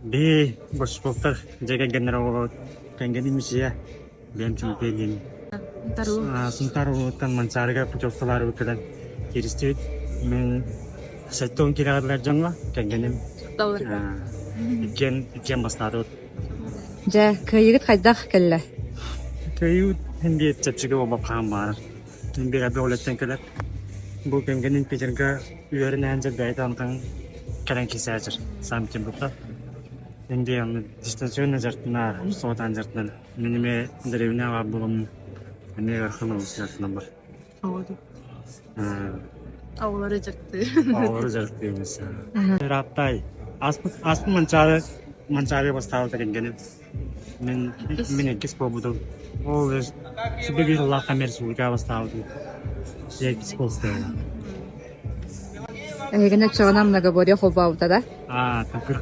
Биһи Босфордар дьиэ кэргэннэрэ оҕолор кэргэним Мичийэ, бэйэм Чөмпүйүөн диэн Сунтаар улууһуттан Манчаарыга путевкалаары кэлэн кииристибит. Мин 70 киилэҕэ дьоҥҥо кэргэним иккиэн иккиэн бастаатыбыт. Дьэ, кыайыыгыт хайдах кэллэ? Кыайыы һин биир чэпчэки буолбат хаһан баҕарар. Мин биир элбэх үлэттэн кэлэр. Бу кэргэним Питерга үөрэнээн дьэ бэйэтэ онтон кэлэн кисээчир Санкт-Петербургка. Индия дистанционно дьарыктанар, суотаан дьарыктанар. Мин эмиэ дэриэбинэҕэ баар буоламмын эмиэ ыарахан олус дьарыктанан бар. Оҕолору дьарыктыыр. Оҕолору дьарыктыыбын. Ырааттай. Ааспыт ааспыт Манчаары Манчаары бастаабыта кэргэним. Мин мин иккис буолбутум. Ол сүбэ биир улахан республикаҕа бастаабытым. Иккис буолбута. Эһигини оччоҕуна многоборье холбообута да? Аа, такыр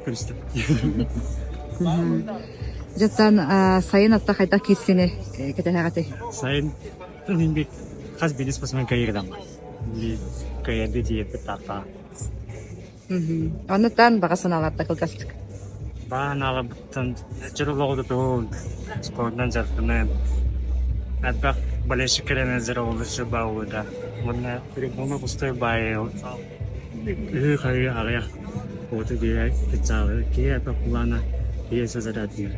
көрүстүм. Дьоттон сайын атта хайдах киирсини кэтэһэҕитий? Сайын мин бит хас биирдии спортсмен кыайыыгыдан кыайарды тиийэрбит тааппаа. Оннуттан баҕа санааларда кылгастык. Баҕа санааларбыттан чөл олоҕу тутуһун, спордунан дьарыктанан, элбэх болельщик кэлэн олус баҕалыыта. Уонна трибуна пустой баайы үһү-хайыы аҕыйах уоту киһи киһи элбэх кулаана киһи сазаря диир.